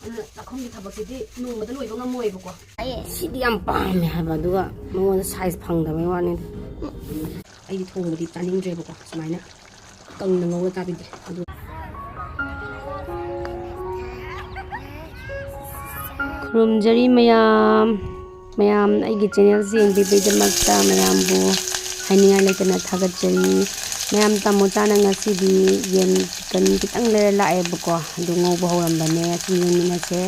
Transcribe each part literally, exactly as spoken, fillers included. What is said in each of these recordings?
ꯑꯗꯨꯅ ꯆꯥꯛꯈꯨꯝꯒꯤ ꯊꯕꯛꯁꯤꯗꯤ ꯅꯣꯡꯃꯗ ꯂꯣꯏꯕ ꯉꯝꯃꯣꯏꯕꯀꯣ꯫ ꯁꯤꯗꯤ ꯌꯥꯝ ꯄꯥꯝꯃꯦ ꯍꯥꯏꯕ, ꯑꯗꯨꯒ ꯃꯉꯣꯟꯗ ꯁꯥꯏꯖ ꯐꯪꯗꯕꯩ ꯋꯥꯅꯤꯗ꯫ ꯑꯩꯗꯤ ꯊꯣꯡꯕꯗꯤ ꯆꯥꯅꯤꯡꯗ꯭ꯔꯦꯕꯀꯣ, ꯁꯨꯃꯥꯏꯅ ꯀꯪꯅ ꯉꯧꯔ ꯆꯥꯕꯤꯗꯦ꯫ ꯑꯗꯨ ꯈꯨꯔꯨꯝꯖꯔꯤ ꯃꯌꯥꯝ꯫ ꯃꯌꯥꯝ ꯑꯩꯒꯤ ꯆꯦꯅꯦꯜꯁꯤ ꯌꯦꯡꯕꯤꯕꯒꯤꯗꯃꯛꯇ ꯃꯌꯥꯝꯕꯨ ꯍꯥꯏꯅꯤꯡꯉꯥꯏ ꯂꯩꯇꯅ ꯊꯥꯒꯠꯆꯔꯤ꯫ ꯃꯌꯥꯝ, ꯇꯥꯃꯣ ꯆꯥꯅ ꯉꯁꯤꯗꯤ ꯌꯦꯟ ꯆꯤꯀꯟ ꯈꯤꯇꯪ ꯂꯩꯔ ꯂꯥꯛꯑꯦꯕꯀꯣ, ꯑꯗꯨ ꯉꯧꯕ ꯍꯧꯔꯝꯕꯅꯦ, ꯁꯨꯝ ꯌꯦꯡꯃꯤꯟꯅꯁꯦ꯫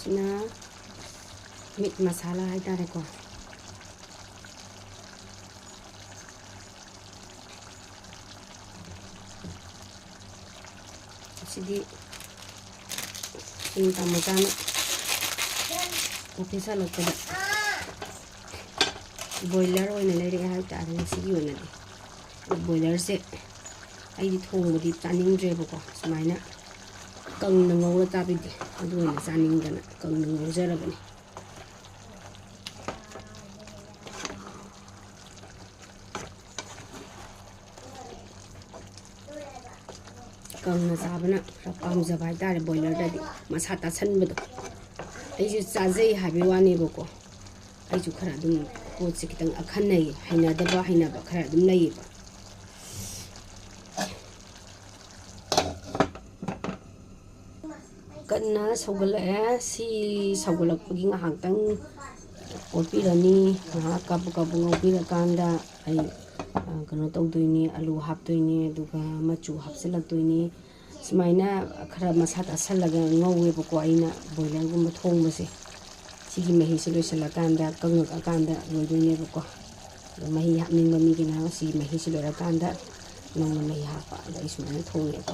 ꯁꯤꯅ ꯃꯤꯠ ꯃꯁꯥꯂꯥ ꯍꯥꯏꯇꯥꯔꯦꯀꯣ꯫ ꯑꯁꯤꯗꯤ ꯁꯤꯡ ꯇꯥꯃꯣ ꯆꯥꯅ ꯃꯐꯦꯠ ꯁꯥꯍꯜꯂꯛꯄꯗ ꯕꯣꯏꯂꯔ ꯑꯣꯏꯅ ꯂꯩꯔꯛꯑꯦ ꯍꯥꯏꯕ ꯇꯥꯔꯦ ꯉꯁꯤꯒꯤ ꯑꯣꯏꯅꯗꯤ꯫ ꯑꯗꯣ ꯕꯣꯏꯂꯔꯁꯦ ꯑꯩꯗꯤ ꯊꯣꯡꯕꯗꯤ ꯆꯥꯅꯤꯡꯗ꯭ꯔꯦꯕꯀꯣ, ꯁꯨꯃꯥꯏꯅ ꯀꯪꯅ ꯉꯧꯔ ꯆꯥꯕꯤꯗꯦ, ꯑꯗꯨ ꯑꯣꯏꯅ ꯆꯥꯅꯤꯡꯗꯅ ꯀꯪꯅ ꯉꯧꯖꯔꯕꯅꯤ꯫ ꯀꯪꯅ ꯆꯥꯕꯅ ꯈꯔ ꯄꯥꯝꯖꯕ ꯍꯥꯏꯇꯥꯔꯦ꯫ ꯕꯣꯏꯂꯔꯗꯗꯤ ꯃꯁꯥ ꯇꯥꯁꯟꯕꯗꯣ ꯑꯩꯁꯨ ꯆꯥꯖꯩ ꯍꯥꯏꯕꯒꯤ ꯋꯥꯅꯦꯕꯀꯣ꯫ ꯑꯩꯁꯨ ꯈꯔ ꯑꯗꯨꯝ ꯄꯣꯠꯁꯦ ꯈꯤꯇꯪ ꯑꯈꯟꯅꯩ, ꯍꯩꯅꯗꯕ ꯍꯩꯅꯕ ꯈꯔ ꯑꯗꯨꯝ ꯂꯩꯌꯦꯕ꯫ ꯀꯟꯅ ꯁꯧꯒꯠꯂꯛꯑꯦ꯫ ꯁꯤ ꯁꯧꯒꯠꯂꯛꯄꯒꯤ ꯉꯥꯏꯍꯥꯛꯇꯪ ꯑꯣꯠꯄꯤꯔꯅꯤ꯫ ꯉꯥꯏꯍꯥꯛ ꯀꯥꯕꯨꯛ ꯀꯥꯕꯨꯛ ꯉꯧꯕꯤꯔꯀꯥꯟꯗ ꯑꯩ, ꯑ, ꯀꯩꯅꯣ ꯇꯧꯗꯣꯏꯅꯤ, ꯑꯂꯨ ꯍꯥꯞꯇꯣꯏꯅꯤ, ꯑꯗꯨꯒ ꯃꯆꯨ ꯍꯥꯞꯆꯤꯜꯂꯛꯇꯣꯏꯅꯤ꯫ ꯁꯨꯃꯥꯏꯅ ꯈꯔ ꯃꯁꯥ ꯇꯥꯁꯜꯂꯒ ꯉꯧꯋꯦꯕꯀꯣ ꯑꯩꯅ ꯕꯣꯏꯂꯔꯒꯨꯝꯕ ꯊꯣꯡꯕꯁꯦ꯫ ꯁꯤꯒꯤ ꯃꯍꯤꯁꯦ ꯂꯣꯏꯁꯤꯜꯂꯀꯥꯟꯗ, ꯀꯪꯉꯛꯑꯀꯥꯟꯗ ꯂꯣꯏꯗꯣꯏꯅꯦꯕꯀꯣ꯫ ꯑꯗꯣ ꯃꯍꯤ ꯍꯥꯞꯅꯤꯡꯕ ꯃꯤꯒꯤꯅ ꯁꯤꯒꯤ ꯃꯍꯤꯁꯤ ꯂꯣꯏꯔꯀꯥꯟꯗ ꯅꯧꯅ ꯃꯍꯤ ꯍꯥꯞꯄ꯫ ꯑꯗꯣ ꯑꯩ ꯁꯨꯃꯥꯏꯅ ꯊꯣꯡꯉꯦꯀꯣ꯫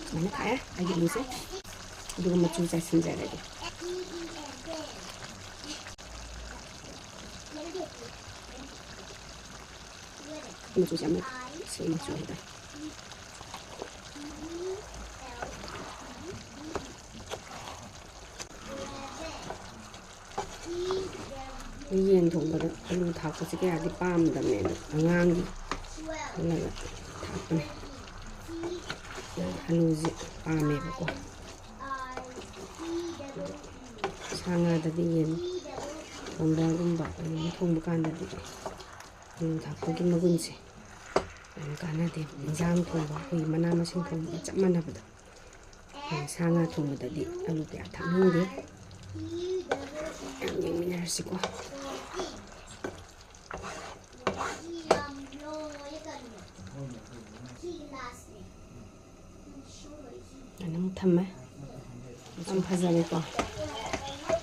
ꯁꯨꯃꯥꯏꯅ ꯊꯥꯛꯑꯦ ꯑꯩꯒꯤ ꯑꯂꯨꯁꯦ꯫ ꯑꯗꯨꯒ ꯃꯆꯨ ꯆꯥꯏꯁꯤꯟꯖꯔꯒꯦ꯫ ꯃꯆꯨꯁꯦ ꯌꯥꯝꯅ ꯁꯦꯡꯅ ꯆꯨꯏ ꯍꯥꯏꯇꯥꯔꯦ꯫ ꯌꯦꯟ ꯊꯣꯡꯕꯗ ꯑꯂꯨ ꯊꯥꯛꯄꯁꯦ ꯀꯌꯥꯗꯤ ꯄꯥꯝꯗꯕꯅꯦ, ꯑꯗꯣ ꯑꯉꯥꯡꯒꯤ ꯈꯜꯂꯒ ꯊꯥꯛꯄꯅꯦ꯫ ꯑꯂꯨꯁꯦ ꯄꯥꯝꯃꯦꯕꯀꯣ꯫ ꯁꯥ ꯉꯥꯗꯗꯤ, ꯌꯦꯟ ꯊꯣꯡꯕꯒꯨꯝꯕ, ꯑꯗꯨꯝ ꯊꯣꯡꯕ ꯀꯥꯟꯗꯗꯤ ꯑꯂꯨ ꯊꯥꯛꯄꯒꯤ ꯃꯒꯨꯟꯁꯦ ꯌꯥꯝ ꯀꯥꯟꯅꯗꯦ꯫ ꯏꯟꯖꯥꯡ ꯊꯣꯡꯕ, ꯑꯩꯈꯣꯏꯒꯤ ꯃꯅꯥ ꯃꯁꯤꯡ ꯊꯣꯡꯕꯒ ꯆꯞ ꯃꯥꯟꯅꯕꯗꯣ꯫ ꯑꯩ ꯁꯥ ꯉꯥ ꯊꯣꯡꯕꯗꯗꯤ ꯑꯂꯨ ꯀꯌꯥ ꯊꯥꯛꯅꯤꯡꯗꯦ꯫ ꯌꯥꯝ ꯌꯦꯡꯃꯤꯟꯅꯔꯁꯤꯀꯣ꯫ ꯑꯗꯨꯝ ꯊꯝꯃꯦ꯫ ꯌꯥꯝ ꯐꯖꯔꯦꯀꯣ꯫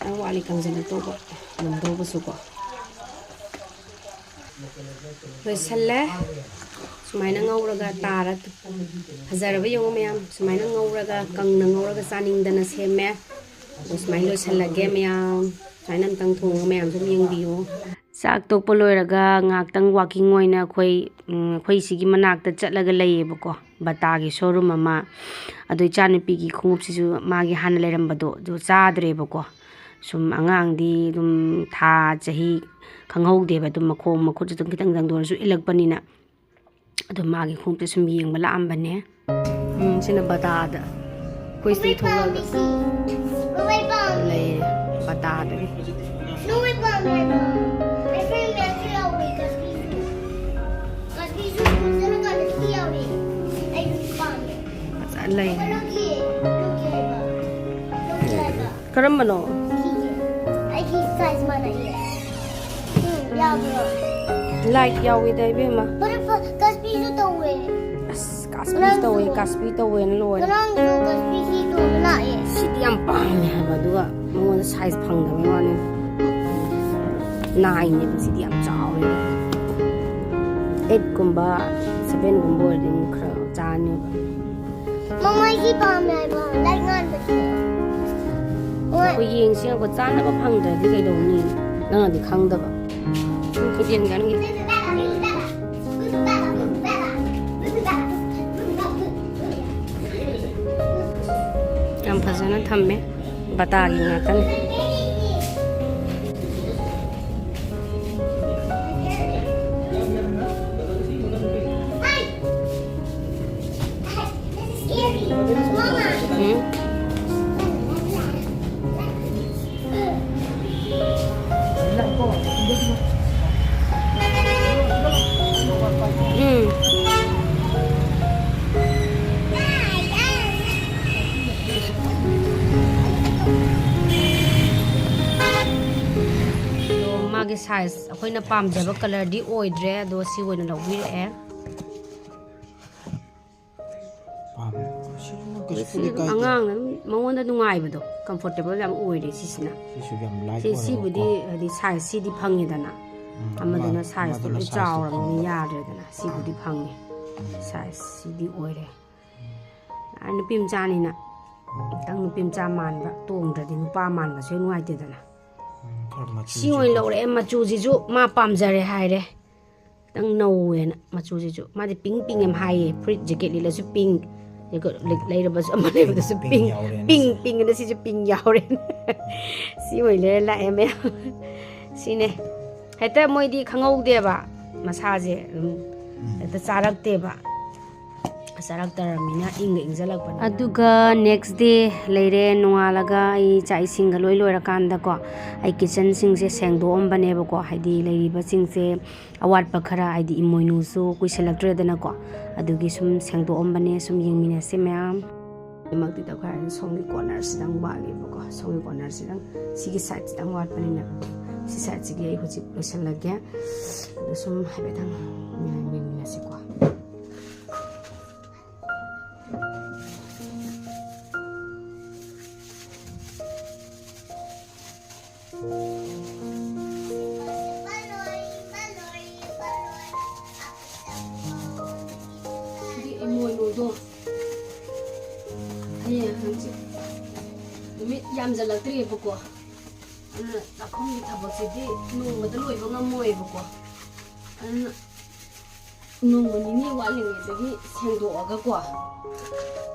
ꯌꯥꯝ ꯋꯥꯠꯂꯤ ꯀꯪꯁꯤꯜꯂꯛꯇꯧꯕ, ꯃꯨꯟꯗꯧꯕꯁꯨꯀꯣ꯫ ꯂꯣꯏꯁꯜꯂꯦ꯫ ꯁꯨꯃꯥꯏꯅ ꯉꯧꯔꯒ ꯇꯥꯔ ꯐꯖꯔꯕ ꯌꯦꯡꯉꯣ ꯃꯌꯥꯝ꯫ ꯁꯨꯃꯥꯏꯅ ꯉꯧꯔꯒ, ꯀꯪꯅ ꯉꯧꯔꯒ ꯆꯥꯅꯤꯡꯗꯅ ꯁꯦꯝꯃꯦ꯫ ꯑꯗꯣ ꯁꯨꯃꯥꯏꯅ ꯂꯣꯏꯁꯜꯂꯒꯦ ꯃꯌꯥꯝ꯫ ꯁꯨꯃꯥꯏꯅ ꯑꯝꯇꯪ ꯊꯣꯡꯉꯒ ꯃꯌꯥꯝꯁꯨ ꯑꯗꯨꯝ ꯌꯦꯡꯕꯤꯌꯨ꯫ ꯆꯥꯛ ꯇꯣꯛꯄ ꯂꯣꯏꯔꯒ ꯉꯥꯏꯍꯥꯛꯇꯪ walking ꯑꯣꯏꯅ ꯑꯩꯈꯣꯏ, ꯎꯝ, ꯑꯩꯈꯣꯏ ꯁꯤꯒꯤ ꯃꯅꯥꯛꯇ ꯆꯠꯂꯒ ꯂꯩꯌꯦꯕꯀꯣ, ꯕꯇꯥꯒꯤ showroom ꯑꯃ꯫ ꯑꯗꯣ ꯏꯆꯥꯅꯨꯄꯤꯒꯤ ꯈꯣꯡꯎꯞꯁꯤꯁꯨ ꯃꯥꯒꯤ ꯍꯥꯟꯅ ꯂꯩꯔꯝꯕꯗꯣ ꯑꯗꯨ ꯆꯥꯗ꯭ꯔꯦꯕꯀꯣ꯫ ꯁꯨꯝ ꯑꯉꯥꯡꯗꯤ ꯑꯗꯨꯝ ꯊꯥ ꯆꯍꯤ ꯈꯪꯍꯧꯗꯦꯕ, ꯑꯗꯨꯝ ꯃꯈꯣꯡ ꯃꯈꯨꯠꯁꯨ ꯑꯗꯨꯝ ꯈꯤꯇꯪ ꯈꯤꯇꯪꯗ ꯑꯣꯏꯔꯁꯨ ꯏꯜꯂꯛꯄꯅꯤꯅ꯫ ꯑꯗꯣ ꯃꯥꯒꯤ ꯈꯣꯡꯎꯞꯇ ꯁꯨꯝ ꯌꯦꯡꯕ ꯂꯥꯛꯑꯝꯕꯅꯦ꯫ ꯎꯝ, ꯁꯤꯅ ꯕꯇꯥꯗ꯫ ꯑꯩꯈꯣꯏ ꯁꯤꯗꯩ ꯊꯣꯛꯂꯛꯑꯒ ꯂꯩꯔꯦ, ꯕꯇꯥꯗꯒꯤ꯫ ꯅꯣꯏ ꯄꯥꯝꯃꯦ ꯍꯥꯏꯕ꯫ ꯑꯩꯈꯣꯏ ꯃꯌꯥꯝꯁꯨ ꯌꯥꯎꯔꯦ, ꯀꯥꯁꯄꯤꯁꯨ꯫ ꯀꯥꯁꯄꯤꯁꯨ ꯐꯖꯅ ꯀꯥꯟꯅꯕ ꯌꯥꯎꯔꯦ꯫ ꯑꯩꯁꯨ ꯄꯥꯝꯃꯦ꯫ ꯐꯖꯅ ꯂꯩꯔꯦ꯫ ꯂꯧꯒꯦ, ꯂꯧꯒꯦ ꯍꯥꯏꯕ꯫ ꯂꯧꯒꯦ ꯍꯥꯏꯕ꯫ ꯀꯔꯝꯕꯅꯣ? ꯁꯤꯁꯦ꯫ ꯑꯩꯒꯤ size ꯃꯥꯟꯅꯩꯌꯦ꯫ ꯎꯝ, ꯌꯥꯕ꯭ꯔꯣ? Light ꯌꯥꯎꯋꯤꯗ, ꯏꯕꯦꯝꯃ꯫ ꯐꯔꯦ, ꯐꯔꯦ, ꯀꯥꯁꯄꯤꯁꯨ ꯇꯧꯋꯦ꯫ ꯑꯁ, ꯀꯥꯁꯄꯤ ꯉꯔꯥꯡꯁꯨ꯫ ꯇꯧꯋꯦ, ꯀꯥꯁꯄꯤ ꯇꯧꯋꯦꯅ ꯂꯣꯏꯔꯦ꯫ ꯉꯔꯥꯡꯁꯨ ꯀꯥꯁꯄꯤ ꯁꯤ ꯇꯧꯕ ꯂꯥꯛꯑꯦ꯫ ꯁꯤꯗꯤ ꯌꯥꯝ ꯄꯥꯝꯃꯦ ꯍꯥꯏꯕ, ꯑꯗꯨꯒ ꯃꯉꯣꯟꯗ size ꯐꯪꯗꯕꯩ ꯋꯥꯅꯤ꯫ Nineꯅꯦꯕ, ꯁꯤꯗꯤ ꯌꯥꯝ ꯆꯥꯎꯔꯦꯕ꯫ Eightꯀꯨꯝꯕ, sevenꯒꯨꯝꯕ ꯑꯣꯏꯔꯗꯤ ꯑꯃꯨꯛ ꯈꯔ ꯆꯥꯅꯦꯕ꯫ ꯃꯃꯥꯏꯒꯤ ꯄꯥꯝꯃꯦ ꯍꯥꯏꯕ, ꯂꯥꯏꯔꯤꯛ ꯉꯥꯟꯕꯁꯦ꯫ ꯍꯣꯏ꯫ ꯑꯩꯈꯣꯏ ꯌꯦꯡꯁꯤ ꯉꯥꯏꯈꯣ, ꯆꯥꯅꯕ ꯐꯪꯗ꯭ꯔꯗꯤ ꯀꯩꯗꯧꯅꯤ? ꯅꯪꯅꯗꯤ ꯈꯪꯗꯕ꯫ ꯁꯨꯝ ꯈꯨꯗꯦꯟ ꯈꯟꯒꯦ꯫ ꯌꯥꯝ ꯐꯖꯅ ꯊꯝꯃꯦ꯫ ꯕꯇꯥꯒꯤ ꯉꯥꯛꯇꯅꯤ꯫ ꯎꯝ꯫ ꯎꯝ꯫ ꯑꯗꯣ ꯃꯥꯒꯤ size ꯑꯩꯈꯣꯏꯅ ꯄꯥꯝꯖꯕ colourꯗꯤ ꯑꯣꯏꯗ꯭ꯔꯦ, ꯑꯗꯣ ꯁꯤ ꯑꯣꯏꯅ ꯂꯧꯕꯤꯔꯛꯑꯦ꯫ ꯄꯥꯝꯃꯦ꯫ ꯁꯤꯁꯨ ꯀꯩꯁꯨ ꯁꯤ ꯀꯥꯏꯗꯦ꯫ ꯑꯉꯥꯡꯅ ꯑꯗꯨꯝ ꯃꯉꯣꯟꯗ ꯅꯨꯡꯉꯥꯏꯕꯗꯣ, comfortable ꯌꯥꯝ ꯑꯣꯏꯔꯦ ꯁꯤꯁꯤꯅ꯫ ꯁꯤꯁꯨ ꯌꯥꯝ light ꯁꯤ, ꯑꯣꯏꯔꯒꯀꯣ꯫ ꯁꯤꯕꯨꯗꯤ ꯍꯥꯏꯗꯤ size ꯁꯤꯗꯤ ꯐꯪꯉꯦꯗꯅ꯫ ꯎꯝ, ꯑꯃꯗꯨꯅ ꯑꯃ-, sizeꯇꯣ ꯑꯃꯗꯨꯅ ꯂꯣꯏ sizeꯇꯣ ꯆꯥꯎꯔꯕꯅꯤꯅ ꯄꯤꯛꯄ꯫ ꯌꯥꯗ꯭ꯔꯦꯗꯅ, ꯁꯤꯕꯨꯗꯤ ꯐꯪꯉꯦ꯫ Size ꯁꯤꯗꯤ ꯑꯣꯏꯔꯦ꯫ ꯑ, ꯅꯨꯄꯤ ꯃꯆꯥꯅꯤꯅ ꯈꯤꯇꯪ ꯅꯨꯄꯤ ꯃꯆꯥ ꯃꯥꯟꯕ ꯇꯣꯡꯗ꯭ꯔꯗꯤ ꯅꯨꯄꯥ ꯃꯥꯟꯕꯁꯨ ꯍꯦꯛ ꯅꯨꯡꯉꯥꯏꯇꯦꯗꯅ꯫ ꯎꯝ, ꯈꯔ ꯃꯆꯨꯁꯦ ꯁꯤ ꯑꯣꯏꯅ ꯂꯧꯔꯛꯑꯦ꯫ ꯃꯆꯨꯁꯤꯁꯨ ꯃꯥ ꯄꯥꯝꯖꯔꯦ ꯍꯥꯏꯔꯦ꯫ ꯈꯤꯇꯪ ꯅꯧꯋꯦꯅ ꯃꯆꯨꯁꯤꯁꯨ꯫ ꯃꯥꯗꯤ pink pink ꯌꯥꯝ ꯍꯥꯏꯌꯦ꯫ ꯐꯨꯔꯤꯠ jacket ꯂꯤꯠꯂꯁꯨ pink꯫ ꯑꯗꯨꯒ ꯂꯩ-, ꯂꯩꯔꯕꯁꯨ ꯑꯃ ꯂꯩꯕꯗꯁꯨ pink pink, ꯌꯥꯎꯔꯦꯅꯦ pink, ꯁꯦ꯫ Pink ꯑꯅ ꯁꯤꯁꯨ pink ꯌꯥꯎꯔꯦ꯫ ꯁꯤ ꯑꯣꯏꯅ ꯂꯩꯔ ꯂꯥꯛꯑꯦ ꯃꯌꯥꯝ꯫ ꯁꯤꯅꯦ꯫ ꯍꯦꯛꯇ ꯃꯣꯏꯗꯤ ꯈꯪꯍꯧꯗꯦꯕ ꯃꯁꯥꯁꯦ꯫ ꯑꯗꯨꯝ ꯎꯝ꯫ ꯍꯦꯛꯇ ꯆꯥꯔꯛꯇꯦꯕ꯫ ꯆꯥꯔꯛꯇ꯭ꯔꯕꯅꯤꯅ ꯏꯪꯒ ꯏꯪꯖꯜꯂꯛꯄꯅꯤꯅ꯫ ꯑꯗꯨꯒ next day ꯂꯩꯔꯦ, ꯅꯣꯡꯉꯥꯜꯂꯒ ꯑꯩ ꯆꯥꯛ ꯏꯁꯤꯡꯒ ꯂꯣꯏ ꯂꯣꯏꯔꯀꯥꯟꯗꯀꯣ, ꯑꯩ kitchenꯁꯤꯡꯁꯦ ꯁꯦꯡꯗꯣꯛꯑꯝꯕꯅꯦꯕꯀꯣ, ꯍꯥꯏꯗꯤ ꯂꯩꯔꯤꯕꯁꯤꯡꯁꯦ ꯑꯋꯥꯠꯄ ꯈꯔ, ꯍꯥꯏꯗꯤ ꯏꯃꯣꯏꯅꯨꯁꯨ ꯀꯨꯏꯁꯜꯂꯛꯇ꯭ꯔꯦꯗꯅꯀꯣ, ꯑꯗꯨꯒꯤ ꯁꯨꯝ ꯁꯦꯡꯗꯣꯛꯑꯝꯕꯅꯦ, ꯁꯨꯝ ꯌꯦꯡꯃꯤꯟꯅꯁꯦ ꯃꯌꯥꯝ꯫ ꯃꯛꯇꯤ ꯇꯧꯈꯥꯏꯔꯅꯤ꯫ ꯁꯣꯝꯒꯤ cornerꯁꯤꯗꯪ ꯋꯥꯠꯂꯤꯕꯀꯣ, ꯁꯣꯝꯒꯤ cornerꯁꯤꯗꯪ, ꯁꯤꯒꯤ sideꯁꯤꯗꯪ ꯋꯥꯠꯄꯅꯤꯅ ꯁꯤ sideꯁꯤꯒꯤ ꯑꯩ ꯍꯧꯖꯤꯛ ꯂꯣꯏꯁꯜꯂꯒꯦ꯫ ꯑꯗꯣ ꯁꯨꯝ ꯍꯥꯏꯐꯦꯠꯇꯪ ꯌꯦꯡꯃꯤꯟꯅꯁꯤꯀꯣ꯫ ꯁꯤꯗꯤ ꯏꯃꯣꯏꯅꯨꯗꯣ ꯍꯌꯦꯡ ꯍꯪꯆꯤꯠ ꯅꯨꯃꯤꯠ ꯌꯥꯝꯖꯜꯂꯛꯇ꯭ꯔꯦꯕꯀꯣ, ꯑꯗꯨꯅ ꯆꯥꯛꯈꯨꯝꯒꯤ ꯊꯕꯛꯁꯤꯗꯤ ꯅꯣꯡꯃꯗ ꯂꯣꯏꯕ ꯉꯝꯃꯣꯏꯕꯀꯣ, ꯑꯗꯨꯅ ꯅꯣꯡꯃ ꯅꯤꯅꯤ ꯋꯥꯠꯂꯤꯉꯩꯗꯒꯤ ꯁꯦꯡꯗꯣꯛꯑꯒꯀꯣ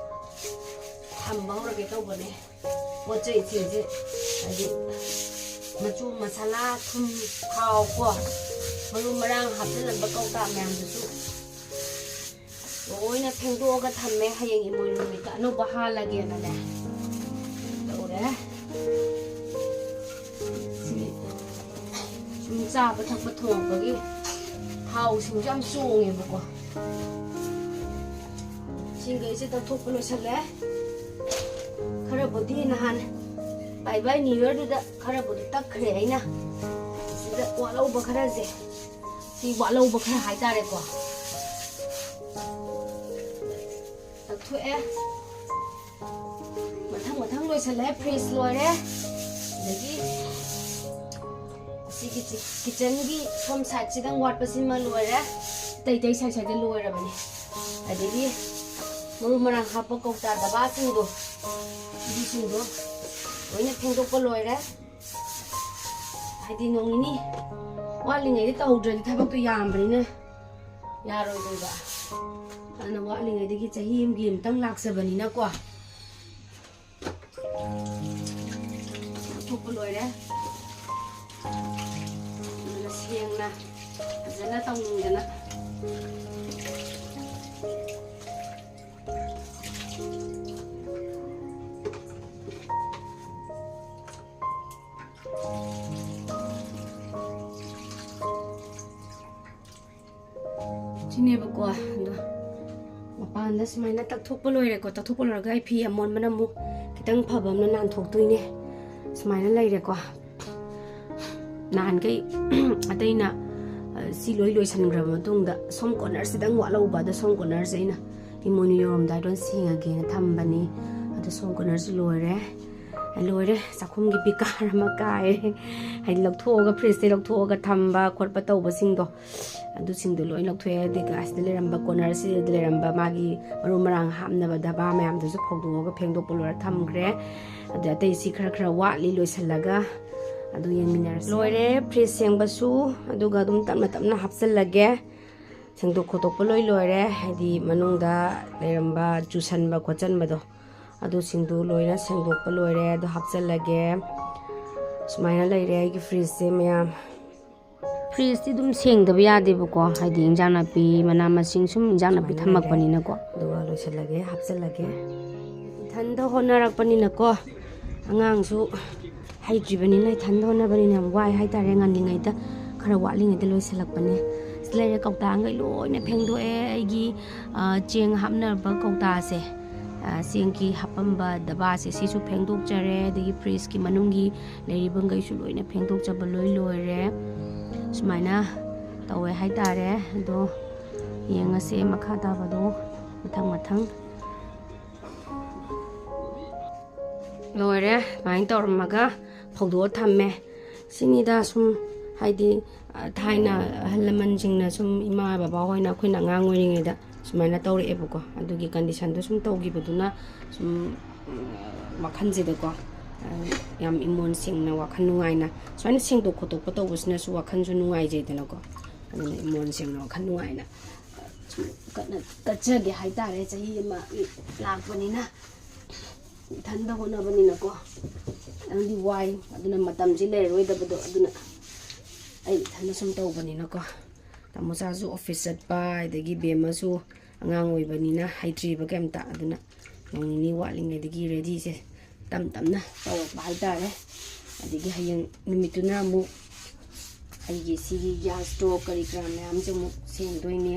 ꯊꯝꯕ ꯍꯧꯔꯒꯦ ꯇꯧꯕꯅꯦ꯫ ꯄꯣꯠ ꯆꯩꯁꯤꯡꯁꯦ, ꯍꯥꯏꯗꯤ ꯃꯆꯨ ꯃꯁꯥꯂꯥ, ꯊꯨꯝ, ꯊꯥꯎ ꯀꯣ, ꯃꯔꯨ ꯃꯔꯥꯡ ꯍꯥꯞꯆꯤꯜꯂꯝꯕ ꯀꯧꯇꯥ ꯃꯌꯥꯝꯗꯨꯁꯨ ꯂꯣꯏꯅ ꯐꯦꯡꯗꯣꯛꯑꯒ ꯊꯝꯃꯦ꯫ ꯍꯌꯦꯡ ꯏꯃꯣꯏꯅꯨ ꯅꯨꯃꯤꯠꯇ ꯑꯅꯧꯕ ꯍꯥꯜꯂꯒꯦꯅꯅꯦ ꯇꯧꯔꯦ꯫ ꯁꯤ ꯁꯨꯝ ꯆꯥꯕ ꯊꯛꯄ ꯊꯣꯡꯉꯛꯄꯒꯤ ꯊꯥꯎꯁꯤꯡꯁꯨ ꯌꯥꯝ ꯆꯣꯡꯉꯦꯕꯀꯣ꯫ ꯏꯁꯤꯡꯈꯩꯁꯦ ꯇꯛꯊꯣꯛꯄ ꯂꯣꯏꯁꯜꯂꯦ꯫ ꯈꯔꯕꯨꯗꯤ ꯅꯍꯥꯟ bye bye New Yearꯗꯨꯗ ꯈꯔꯕꯨꯗꯤ ꯇꯛꯈ꯭ꯔꯦ ꯑꯩꯅ꯫ ꯁꯤꯗ ꯋꯥꯠꯍꯧꯕ ꯈꯔꯁꯦ, ꯁꯤ ꯋꯥꯠꯍꯧꯕ ꯈꯔ ꯍꯥꯏꯇꯥꯔꯦꯀꯣ, ꯇꯛꯊꯣꯛꯑꯦ꯫ ꯃꯊꯪ ꯃꯊꯪ ꯂꯣꯏꯁꯜꯂꯦ꯫ Fridge ꯂꯣꯏꯔꯦ, ꯑꯗꯒꯤ ꯁꯤꯒꯤ ꯀꯤꯠꯆꯟꯒꯤ ꯁꯣꯝ ꯁꯥꯏꯠꯁꯤꯗꯪ ꯋꯥꯠꯄꯁꯤꯃ ꯂꯣꯏꯔꯦ꯫ ꯑꯇꯩ ꯑꯇꯩ ꯁꯥꯏꯠ ꯁꯥꯏꯗ ꯂꯣꯏꯔꯕꯅꯤ꯫ ꯑꯗꯒꯤ ꯃꯔꯨ ꯃꯔꯥꯡ ꯍꯥꯞꯄ ꯀꯧꯇꯥ ꯗꯕꯥꯁꯤꯡꯗꯣ, ꯑꯗꯨꯁꯤꯡꯗꯣ ꯂꯣꯏꯅ ꯐꯦꯡꯗꯣꯛꯄ ꯂꯣꯏꯔꯦ꯫ ꯍꯥꯏꯗꯤ ꯅꯣꯡ ꯅꯤꯅꯤ ꯋꯥꯠꯂꯤꯉꯩꯗ ꯇꯧꯍꯧꯗ꯭ꯔꯗꯤ ꯊꯕꯛꯇꯣ ꯌꯥꯝꯕꯅꯤꯅ ꯌꯥꯔꯣꯏꯗꯣꯏꯕ꯫ ꯑꯗꯨꯅ ꯋꯥꯠꯂꯤꯉꯩꯗꯒꯤ ꯆꯍꯤ ꯑꯃꯒꯤ ꯑꯃꯨꯛꯇꯪ ꯂꯥꯛꯆꯕꯅꯤꯅꯀꯣ꯫ ꯊꯣꯛꯄ ꯂꯣꯏꯔꯦ꯫ ꯑꯗꯨꯅ ꯁꯦꯡꯅ ꯐꯖꯅ ꯇꯧꯅꯤꯡꯗꯅ꯫ ꯁꯤꯅꯦꯕꯀꯣ꯫ ꯑꯗꯣ ꯃꯄꯥꯟꯗ ꯁꯨꯃꯥꯏꯅ ꯇꯛꯊꯣꯛꯄ ꯂꯣꯏꯔꯦꯀꯣ꯫ ꯇꯛꯊꯣꯛꯄ ꯂꯣꯏꯔꯒ ꯑꯩ ꯐꯤ ꯑꯃꯣꯟꯕꯅ ꯑꯃꯨꯛ ꯈꯤꯇꯪ ꯐꯕ ꯑꯃꯅ ꯅꯥꯟꯊꯣꯛꯇꯣꯏꯅꯦ꯫ ꯁꯨꯃꯥꯏꯅ ꯂꯩꯔꯦꯀꯣ꯫ ꯅꯍꯥꯟꯈꯩ ꯑꯇꯩꯅ, ꯑ, ꯁꯤ ꯂꯣꯏ ꯂꯣꯏꯁꯤꯟꯈ꯭ꯔꯕ ꯃꯇꯨꯡꯗ ꯁꯣꯝ ꯀꯣꯔꯅꯔꯁꯤꯗꯪ ꯋꯥꯠꯍꯧꯕ꯫ ꯑꯗꯣ ꯁꯣꯝ ꯀꯣꯔꯅꯔꯁꯦ ꯑꯩꯅ ꯏꯃꯣꯏꯅꯨ ꯌꯧꯔꯝꯗꯥꯏꯗ ꯑꯣꯏꯅ ꯁꯦꯡꯉꯒꯦꯅ ꯊꯝꯕꯅꯤ꯫ ꯑꯗꯣ ꯁꯣꯝ ꯀꯣꯔꯅꯔꯁꯤ ꯂꯣꯏꯔꯦ꯫ ꯂꯣꯏꯔꯦ, ꯆꯥꯛꯈꯨꯝꯒꯤ ꯕꯤꯀꯥꯔ ꯑꯃ ꯀꯥꯏꯔꯦ꯫ ꯍꯥꯏꯗꯤ ꯂꯧꯊꯣꯛꯑꯒ, ꯐ꯭ꯔꯤꯖꯇꯩ ꯂꯧꯊꯣꯛꯑꯒ ꯊꯝꯕ ꯈꯣꯠꯄ ꯇꯧꯕꯁꯤꯡꯗꯣ, ꯑꯗꯨꯁꯤꯡꯗꯣ ꯂꯣꯏ ꯂꯧꯊꯣꯛꯑꯦ꯫ ꯑꯗꯨꯒ ꯑꯁꯤꯗ ꯂꯩꯔꯝꯕ, ꯀꯣꯔꯅꯔꯁꯤꯗ ꯂꯩꯔꯝꯕ ꯃꯥꯒꯤ ꯃꯔꯨ ꯃꯔꯥꯡ ꯍꯥꯞꯅꯕ ꯗꯕꯥ ꯃꯌꯥꯝꯗꯨꯁꯨ ꯐꯧꯗꯣꯛꯑꯒ ꯐꯦꯡꯗꯣꯛꯄ ꯂꯣꯏꯔ ꯊꯝꯈ꯭ꯔꯦ꯫ ꯑꯗ ꯑꯇꯩꯁꯤ ꯈꯔ ꯈꯔ ꯋꯥꯠꯂꯤ ꯂꯣꯏꯁꯤꯜꯂꯒ, ꯑꯗꯨ ꯌꯦꯡꯃꯤꯟꯅꯔꯁꯤ꯫ ꯂꯣꯏꯔꯦ ꯐ꯭ꯔꯤꯖ ꯁꯦꯡꯕꯁꯨ, ꯑꯗꯨꯒ ꯑꯗꯨꯝ ꯇꯞꯅ ꯇꯞꯅ ꯍꯥꯞꯆꯤꯜꯂꯒꯦ꯫ ꯁꯦꯡꯗꯣꯛ ꯈꯣꯠꯇꯣꯛꯄ ꯂꯣꯏ ꯂꯣꯏꯔꯦ꯫ ꯍꯥꯏꯗꯤ ꯃꯅꯨꯡꯗ ꯂꯩꯔꯝꯕ ꯆꯨꯁꯟꯕ ꯈꯣꯠꯆꯟꯕꯗꯣ, ꯑꯗꯨꯁꯤꯡꯗꯨ ꯂꯣꯏꯅ ꯁꯦꯡꯗꯣꯛꯄ ꯂꯣꯏꯔꯦ꯫ ꯑꯗꯨ ꯍꯥꯞꯆꯤꯜꯂꯒꯦ꯫ ꯁꯨꯃꯥꯏꯅ ꯂꯩꯔꯦ ꯑꯩꯒꯤ ꯐ꯭ꯔꯤꯖꯁꯦ, ꯃꯌꯥꯝ꯫ ꯐ꯭ꯔꯤꯖꯇꯤ ꯑꯗꯨꯝ ꯁꯦꯡꯗꯕ ꯌꯥꯗꯦꯕꯀꯣ, ꯍꯥꯏꯗꯤ ꯏꯟꯖꯥꯡ ꯅꯥꯄꯤ, ꯃꯅꯥ ꯃꯁꯤꯡ, ꯁꯨꯝ ꯏꯟꯖꯥꯡ ꯅꯥꯄꯤ ꯁꯨꯃꯥꯏꯅ ꯊꯝꯃꯛꯄꯅꯤꯅꯀꯣ꯫ ꯂꯩꯔꯦ꯫ ꯑꯗꯨꯒ ꯂꯣꯏꯁꯤꯜꯂꯒꯦ, ꯍꯥꯞꯆꯤꯜꯂꯒꯦ꯫ ꯏꯊꯟꯗ ꯍꯣꯠꯅꯔꯛꯄꯅꯤꯅꯀꯣ, ꯑꯉꯥꯡꯁꯨ ꯍꯩꯇ꯭ꯔꯤꯕꯅꯤꯅ ꯏꯊꯟꯗ ꯍꯣꯠꯅꯕꯅꯤꯅ ꯌꯥꯝ ꯋꯥꯏ ꯍꯥꯏꯇꯥꯔꯦ꯫ ꯉꯜꯂꯤꯉꯩꯗ, ꯈꯔ ꯋꯥꯠꯂꯤꯉꯩꯗ ꯂꯣꯏꯁꯤꯜꯂꯛꯄꯅꯦ꯫ ꯁꯤ ꯂꯩꯔꯦ, ꯀꯧꯇꯥꯈꯩ ꯂꯣꯏꯅ ꯐꯦꯡꯗꯣꯛꯑꯦ꯫ ꯑꯩꯒꯤ, ꯑ, ꯆꯦꯡ ꯍꯥꯞꯅꯕ ꯀꯧꯇꯥꯁꯦ, ꯑ, ꯆꯦꯡꯒꯤ ꯍꯥꯞꯄꯝꯕ ꯗꯕꯥꯁꯦ, ꯁꯤꯁꯨ ꯐꯦꯡꯗꯣꯛꯆꯔꯦ꯫ ꯑꯗꯒꯤ ꯐ꯭ꯔꯤꯖꯀꯤ ꯃꯅꯨꯡꯒꯤ ꯂꯩꯔꯤꯕꯈꯩꯁꯨ ꯂꯣꯏꯅ ꯐꯦꯡꯗꯣꯛꯆꯕ ꯂꯣꯏ ꯂꯣꯏꯔꯦ꯫ ꯁꯨꯃꯥꯏꯅ ꯇꯧꯋꯦ ꯍꯥꯏꯇꯥꯔꯦ꯫ ꯑꯗꯣ ꯌꯦꯡꯉꯁꯦ ꯃꯈꯥ ꯇꯥꯕꯗꯣ ꯃꯊꯪ ꯃꯊꯪ꯫ ꯂꯣꯏꯔꯦ꯫ ꯑꯗꯨꯃꯥꯏꯅ ꯇꯧꯔꯝꯃꯒ ꯐꯧꯗꯣꯛꯑ ꯊꯝꯃꯦ꯫ ꯁꯤꯅꯤꯗ ꯁꯨꯝ ꯍꯥꯏꯗꯤ, ꯑ, ꯊꯥꯏꯅ ꯑꯍꯜ ꯂꯃꯟꯁꯤꯡꯅ ꯁꯨꯝ, ꯏꯃꯥ ꯕꯕꯥ ꯍꯣꯏꯅ ꯑꯩꯈꯣꯏꯅ ꯑꯉꯥꯡ ꯑꯣꯏꯔꯤꯉꯩꯗ ꯁꯨꯃꯥꯏꯅ ꯇꯧꯔꯛꯑꯦꯕꯀꯣ꯫ ꯑꯗꯨꯒꯤ ꯀꯟꯗꯤꯁꯟꯗꯣ ꯁꯨꯝ ꯇꯧꯈꯤꯕꯗꯨꯅ ꯁꯨꯝ, ꯎꯝ, ꯋꯥꯈꯜꯁꯤꯗꯀꯣ, ꯑ, ꯌꯥꯝ ꯏꯃꯣꯟ ꯁꯦꯡꯅ, ꯋꯥꯈꯜ ꯅꯨꯡꯉꯥꯏꯅ ꯁꯨꯃꯥꯏꯅ ꯁꯦꯡꯗꯣꯛ ꯈꯣꯠꯇꯣꯛꯄ ꯇꯧꯕꯁꯤꯅꯁꯨ ꯋꯥꯈꯜꯁꯨ ꯅꯨꯡꯉꯥꯏꯖꯩꯗꯅꯀꯣ꯫ ꯑꯗꯨꯅ ꯏꯃꯣꯟ ꯁꯦꯡꯅ, ꯋꯥꯈꯜ ꯅꯨꯡꯉꯥꯏꯅ, ꯑ, ꯁꯨꯝ ꯀꯠꯅ-, ꯀꯠꯆꯒꯦ ꯍꯥꯏꯇꯥꯔꯦ꯫ ꯆꯍꯤ ꯑꯃ ꯂꯥꯛꯄꯅꯤꯅ, ꯏꯊꯟꯗ ꯍꯣꯠꯅꯕꯅꯤꯅꯀꯣ, ꯈꯤꯇꯪꯗꯤ ꯋꯥꯏ꯫ ꯑꯗꯨꯅ ꯃꯇꯝꯁꯤ ꯂꯩꯔꯔꯣꯏꯗꯕꯗꯣ, ꯑꯗꯨꯅ ꯑꯩ ꯏꯊꯟꯗ ꯁꯨꯝ ꯇꯧꯕꯅꯤꯅꯀꯣ꯫ ꯇꯥꯃꯣꯆꯥꯁꯨ ꯑꯣꯐꯤꯁ ꯆꯠꯄ, ꯑꯗꯒꯤ ꯕꯦꯝꯃꯁꯨ ꯑꯉꯥꯡ ꯑꯣꯏꯕꯅꯤꯅ ꯍꯩꯇ꯭ꯔꯤꯕ ꯀꯩꯝꯇ, ꯑꯗꯨꯅ ꯅꯣꯡ ꯅꯤꯅꯤ ꯋꯥꯠꯂꯤꯉꯩꯗꯒꯤ ꯔꯦꯗꯤꯁꯦ ꯇꯞ ꯇꯞꯅ ꯇꯧꯔꯛꯄ ꯍꯥꯏꯇꯥꯔꯦ꯫ ꯑꯗꯒꯤ ꯍꯌꯦꯡ ꯅꯨꯃꯤꯠꯇꯨꯅ ꯑꯃꯨꯛ ꯑꯩꯒꯤ ꯁꯤꯒꯤ ꯒ꯭ꯌꯥꯁ ꯁ꯭ꯇꯣꯞ ꯀꯔꯤ ꯀꯔꯥ ꯃꯌꯥꯝꯁꯦ ꯑꯃꯨꯛ ꯁꯦꯡꯗꯣꯏꯅꯦ꯫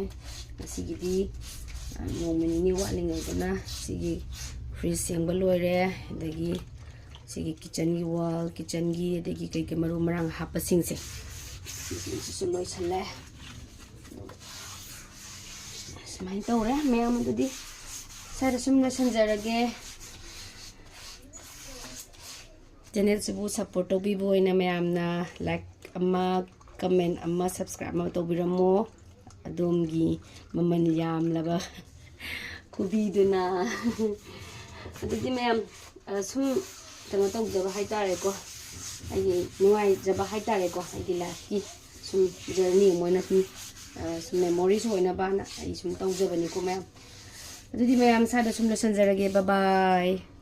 ꯉꯁꯤꯒꯤꯗꯤ, ꯑ, ꯅꯣꯡꯃ ꯅꯤꯅꯤ ꯋꯥꯠꯂꯤꯉꯩꯗꯅ ꯁꯤꯒꯤ ꯐ꯭ꯔꯤꯖ ꯁꯦꯡꯕ ꯂꯣꯏꯔꯦ꯫ ꯑꯗꯒꯤ ꯁꯤꯒꯤ ꯀꯤꯠꯆꯟꯒꯤ ꯋꯥꯜ, ꯀꯤꯠꯆꯟꯒꯤ, ꯑꯗꯒꯤ ꯀꯩ ꯀꯩ ꯃꯔꯨ ꯃꯔꯥꯡ ꯍꯥꯞꯄꯁꯤꯡꯁꯦ, ꯁꯤꯁꯤꯁꯨ ꯂꯣꯏꯁꯜꯂꯦ꯫ ꯁꯨꯃꯥꯏꯅ ꯇꯧꯔꯦ ꯃꯌꯥꯝ꯫ ꯑꯗꯨꯗꯤ ꯁ꯭ꯋꯥꯏꯗ ꯁꯨꯝ ꯂꯣꯏꯁꯟꯖꯔꯒꯦ꯫ ꯆꯦꯅꯦꯜꯁꯤꯕꯨ ꯁꯞꯄꯣꯔꯠ ꯇꯧꯕꯤꯕ ꯑꯣꯏꯅ ꯃꯌꯥꯝꯅ ꯂꯥꯏꯛ ꯑꯃ, ꯀꯃꯦꯟ ꯑꯃ, ꯁꯕꯁꯀ꯭ꯔꯥꯏꯕ ꯑꯃ ꯇꯧꯕꯤꯔꯝꯃꯣ꯫ ꯑꯗꯣꯝꯒꯤ ꯃꯃꯜ ꯌꯥꯝꯂꯕ ꯈꯨꯕꯤꯗꯨꯅ꯫ ꯑꯗꯨꯗꯤ ꯃꯌꯥꯝ, ꯑ, ꯁꯨꯝ ꯀꯩꯅꯣ ꯇꯧꯖꯕ ꯍꯥꯏꯇꯥꯔꯦꯀꯣ, ꯑꯩꯒꯤ ꯅꯨꯡꯉꯥꯏꯖꯕ ꯍꯥꯏꯇꯥꯔꯦꯀꯣ, ꯑꯩꯒꯤ ꯂꯥꯏꯐꯀꯤ ꯁꯨꯝ ꯖꯔꯅꯤ ꯑꯃ ꯑꯣꯏꯅ ꯁꯨꯝ, ꯑ, ꯁꯨꯝ ꯃꯦꯃꯣꯔꯤꯁ ꯑꯣꯏꯅꯕꯅ ꯑꯩ ꯁꯨꯝ ꯇꯧꯖꯕꯅꯤꯀꯣ ꯃꯌꯥꯝ꯫ ꯑꯗꯨꯗꯤ ꯃꯌꯥꯝ ꯁ꯭ꯋꯥꯏꯗ ꯁꯨꯝ ꯂꯣꯏꯁꯤꯟꯖꯔꯒꯦ꯫ ꯕꯥꯏ ꯕꯥꯏ꯫